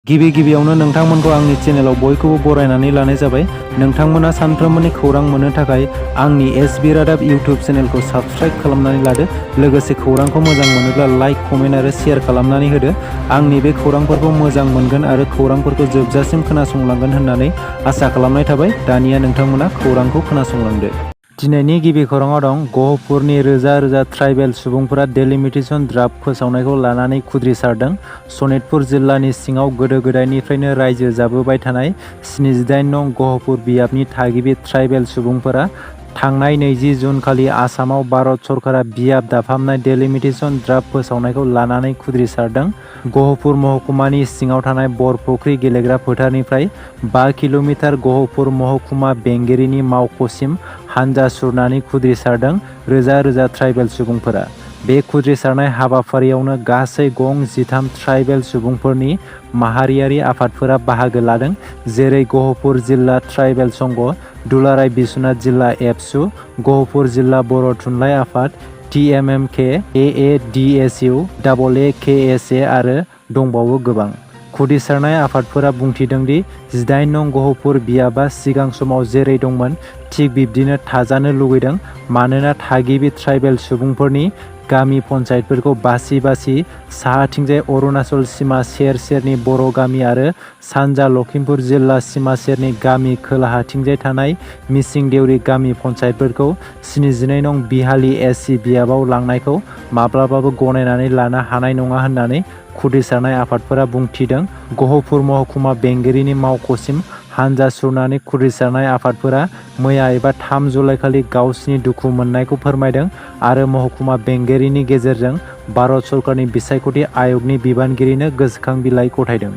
गिबियावनो नोंथांमोनखौ आंनि चेनेलाव बयखौबो बरायनानै लानाय जाबाय। नोंथांमोना सानफ्रोमबोनि खौरां मोननो थाखाय आंनि एसबि रादाब इउटिउब चेनेलखौ साबस्क्राइब खालामनानै लादो। लोगोसे खौरांखौ मोजां मोनोब्ला लाइक, कमेन्ट आरो शेयार खालामनानै होदो। आंनि बे खौरांफोरखौ मोजां मोनगोन आरो खौरांफोरखौ जोबजासिम खोनासंलांगोन होननानै आसा खालामनाय थाबाय। दानिया नोंथांमोना खौरांखौ खोनासंलांदो। दिनैनि गिबि खौराङाव दं गहपुरनि रोजा रोजा ट्राइबेल सुबुंफोरा डेलिमिटेसन ड्राफ्ट फोसावनायखौ लानानै खुद्रिसारदों। सनितपुर जिल्लानि सिङाव गोदो गोदायनिफ्रायनो रायजो जाबोबाय थानाय 78 नं गहपुर बियाबनि थागिबि ट्राइबेल सुबुंफोरा थांनाय 20 जुन खालि आसामाव भारत सरकारा बियाब दाफामनाय डेलिमिटेसन ड्राफ्ट फोसावनायखौ लानानै खुद्रिसारदों। गहपुर महकुमानि सिङाव थानाय बरफुख्रि गेलेग्रा फोथारनिफ्राय 5 किल'मिटार गहपुर महकुमा बेंगिरिनि मावख'सिम हानजा सुरनानै खुद्रिसारदों रोजा रोजा ट्राइबेल सुबुंफोरा। बे खुद्रिसारनाय हाबाफारियावनो गासै गं 13 ट्राइबेल सुबुंफोरनि माहारियारि आफादफोरा बाहागो लादों, जेरै गहपुर जिल्ला ट्राइबेल संघ, दुलाराय बिस्वनाथ जिल्ला एबसु, गहपुर जिल्ला बर' थुनलाइ आफाद, TMMK, AADSU, AAKSA आरो दंबावो गोबां। खुद्रिसारनाय आफादफोरा बुंथिदों दि 18 नं गहपुर बियाबा सिगां समाव जेरै दंमोन थिग बिब्दिनो थाजानो लुगैदों, मानोना थागिबि ट्राइबेल सुबुंफोरनि गामि पन्चायतफोरखौ बासि बासि साहाथिंजाय अरुणाचल सिमा सेर सेरनि बर' गामि आरो सानजा लखिमपुर जिल्ला सिमा सेरनि गामि खोलाहाथिंजाय थानाय मिसिं देउरि गामि पन्चायतफोरखौ 72 नं बिहालि SC बियाबाव लांनायखौ माब्लाबाबो गनायनानै लानो हानाय नङा होननानै खुद्रिसारनाय आफादफोरा बुंथिदों। गहपुर महकुमा बेंगिरिनि मावख'सिम हानजा सुरनानै खुद्रिसारनाय आफादफोरा मैया एबा 3 जुलाइ खालि गावसिनि दुखु मोननायखौ फोरमायदों आरो महकुमा बेंगिरिनि गेजेरजों भारत सरकारनि बिसायख'थि आय'गनि बिबानगिरिनो गोसोखां बिलाइ गथायदों।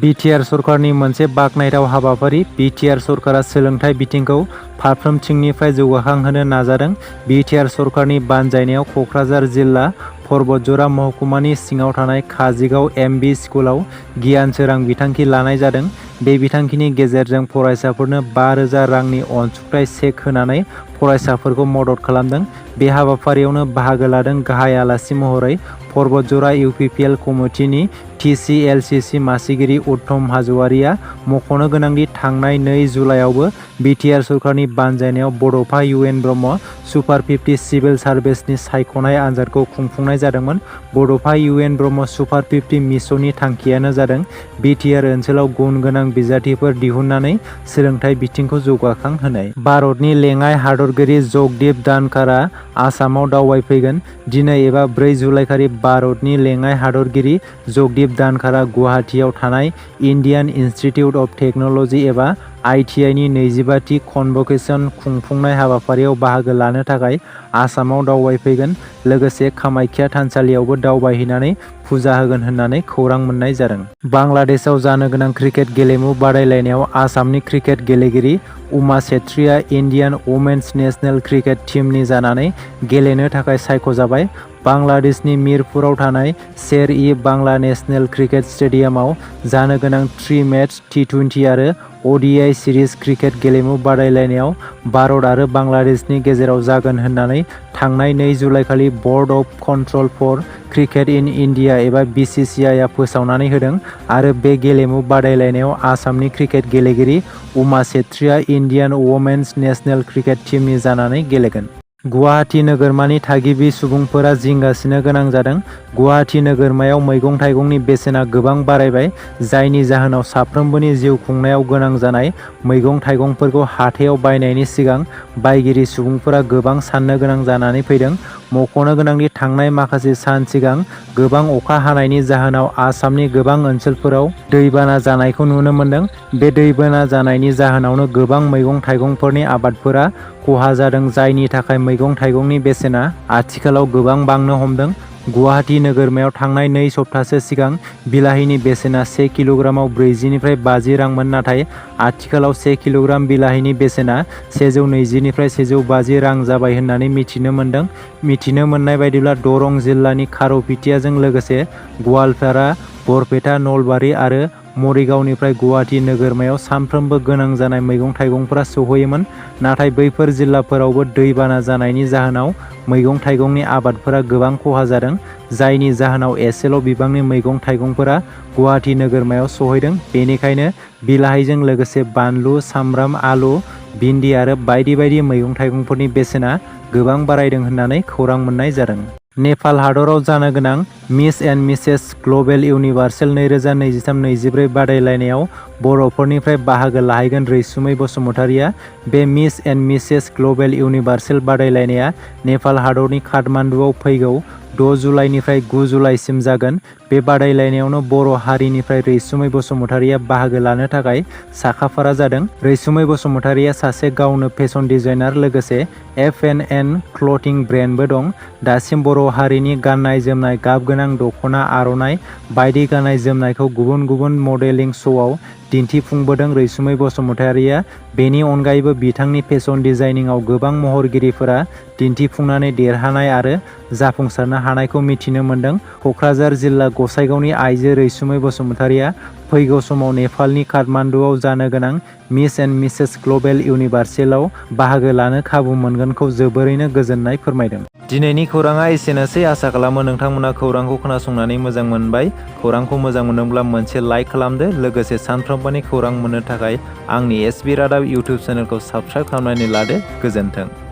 बिटिआर सरकारनि मोनसे बाखनायथाव हाबाफारि। बिटिआर सरकारा सोलोंथाइ बिथिंखौ फारफ्रोमथिंनिफ्राय जौगाखांहोनो नाजादों। बिटिआर सरकारनि बानजायनायाव क'क्राझार जिल्ला परबतजरा महकुमानि सिङाव थानाय काजिगाव MV स्कुलाव गियान सोरां बिथांखि लानाय जादों। बे बिथांखिनि गेजेरजों फरायसाफोरनो 5,000 रांनि अनसुंथाइ चेक होनानै फरायसाफोरखौ मदद खालामदों। बे हाबाफारियावनो बाहागो लादों गाहाय आलासि महरै परबतजरा UPPL कमिटिनि TCLCC मासिगिरि उत्तम हाज'वारिया। मख'नो गोनांदि थांनाय 2 जुलाइआवबो बिटिआर सरकारनि बानजायनायाव बड'फा UN ब्रह्म सुपार 50 सिभिल सार्भिसनि सायख'नाय आनजादखौ खुंफुंनाय जादोंमोन। बड'फा UN ब्रह्म सुपार 50 मिसननि थांखियानो जादों बिटिआर ओनसोलाव गुन गोनां बिजाथिफोर दिहुननानै सोलोंथाइ बिथिंखौ जौगाखां होनाय। भारतनि लेङाइ हादरगिरि जगदीप धनखड़आ आसामाव दावबायफैगोन। दिनै एबा 4 जुलाइखालि भारतनि लेङाइ हादरगिरि जगदीप धनखड़आ गुवाहाटीआव थानाय इन्डियान इन्स्टिटिउट अफ टेक्न'लजि एबा ITI नि 25थि कनभकेसन खुंफुंनाय हाबाफारियाव बाहागो लानो थाखाय आसामाव दावबायफैगोन। लोगोसे कामाख्या थानसालियावबो दावबायहैनानै फुजा होगोन होननानै खौरां मोननाय जादों। बांलादेशआव जानो गोनां क्रिकेट गेलेमु बादायलायनायाव आसामनि क्रिकेट गेलेगिरि उमा छेत्रीआ इन्डियान वुमेन्स नेशनेल क्रिकेट टीमनि जानानै गेलेनो थाखाय सायख'जाबाय। बांलादेशनि मिरपुराव थानाय शेर-इ-बांला नेशनेल क्रिकेट स्टेडियामाव जानो गोनां 3 मेच T20 आरो ODI सिरिज क्रिकेट गेलेमु बादायलायनायाव भारत आरो बांलादेशनि गेजेराव जागोन होननानै थांनाय 2 जुलाइखालि Board of Control for Cricket in India एबा BCCI आ फोसावनानै होदों आरो बे गेलेमु बादायलायनायाव आसामनि क्रिकेट गेलेगिरि उमा छेत्रीआ इन्डियान वुमेन्स नेशनेल क्रिकेट टीमनि जानानै गेलेगोन। गुवाहाटी नोगोरमानि थागिबि सुबुंफोरा जिंगासिनो गोनां जादों। गुवाहाटी नोगोरमायाव मैगं-थाइगंनि बेसेना गोबां बारायबाय, जायनि जाहोनाव साफ्रोमबोनि जिउ खुंनायाव गोनां जानाय मैगं-थाइगंफोरखौ हाथायाव बायनायनि सिगां बायगिरि सुबुंफोरा गोबां साननो गोनां जानानै फैदों। मख'नो गोनांदि थांनाय माखासे सान सिगां गोबां अखा हानायनि जाहोनाव आसामनि गोबां ओनसोलफोराव दैबाना जानायखौ नुनो मोन्दों। बे दैबाना जानायनि जाहोनावनो गोबां मैगं-थाइगंफोरनि आबादफोरा खहा जादों, जायनि थाखाय मैगं-थाइगंनि बेसेना आथिखालाव गोबां बांनो हमदों। गुवाहाटी नोगोरमायाव थांनाय 2 सप्ताहसो सिगां बिलाहिनि बेसेना 1 किल'ग्रामाव 40 निफ्राय 50 रांमोन, नाथाय आथिखालाव 1 किल'ग्राम बिलाहिनि बेसेना 120 निफ्राय 150 रां जाबाय होननानै मिथिनो मोन्दों। मिथिनो मोननाय बायदिब्ला दरं जिल्लानि खार'पिटियाजों लोगोसे गवालपारा, बरपेटा, नलबारि आरो मरिगावनिफ्राय गुवाहाटि नोगोरमायाव सानफ्रोमबो गोनां जानाय मैगं थाइगंफोरा सौहैयोमोन। नाथाय बैफोर जिल्लाफोरावबो दैबाना जानायनि जाहोनाव मैगं थाइगंनि आबादफोरा गोबां खहा जादों, जायनि जाहोनाव एसेल' बिबांनि मैगं थाइगंफोरा गुवाहाटि नोगोरमायाव सौहैदों। बेनिखायनो बिलाहिजों लोगोसे बानलु, सामब्राम, आलु, भिन्दि आरो बायदि बायदि मैगं थाइगंफोरनि बेसेना गोबां बारायदों होननानै खौरां मोननाय जादों। नेपाल हादराव जानो गोनां Miss and Mrs Global Universal 2023-24 बादायलायनायाव बर'फोरनिफ्राय बाहागो लाहैगोन रैसुमै बसुमतारिया। बे Miss and Mrs Global Universal बादायलायनाया नेपाल हादरनि काठमान्डुआव फैगौ 6 जुलाइनिफ्राय 9 जुलाइसिम जागोन। बे बादायलायनायावनो बर' हारिनिफ्राय रैसुमै बसुमतारिया बाहागो लानो थाखाय साखाफारा जादों। रैसुमै बसुमतारिया सासे गावनो फेशन डिजाइनार, लोगोसे F&N क्लथिं ब्रेन्डबो दं। दासिम बर' हारिनि गाननाय जोमनाय, गाबगोनां दख'ना, आर'नाइ बायदि गाननाय जोमनायखौ गुबुन गुबुन मडेलिं श'आव दिन्थिफुंबोदों रैसुमै बसुमतारिया। बेनि अनगायैबो बिथांनि फेशन डिजाइनिंआव गोबां महरगिरिफोरा दिन्थिफुंनानै देरहानाय आरो जाफुंसारनो हानायखौ मिथिनो मोन्दों। क'क्राझार जिल्ला गसाइगावनि आइजो रैसुमै बसुमतारिया फैगौ समाव नेपालनि काठमान्डुआव जानो गोनां मिस एन्ड मिसेस ग्लबेल इउनिभार्सेलाव बाहागो लानो खाबु मोनगोनखौ जोबोरैनो गोजोननाय फोरमायदों। दिनैनि खौराङा एसेनोसै। आसा खालामो नोंथांमोना खौरांखौ खोनासंनानै मोजां मोनबाय। खौरांखौ मोजां मोनोब्ला मोनसे लाइक खालामदो। लोगोसे सानफ्रोमबोनि खौरां मोननो थाखाय आंनि SB रादाब इउटुब चेनेलखौ साबस्क्राइब खालामनानै लादो। गोजोन्थों।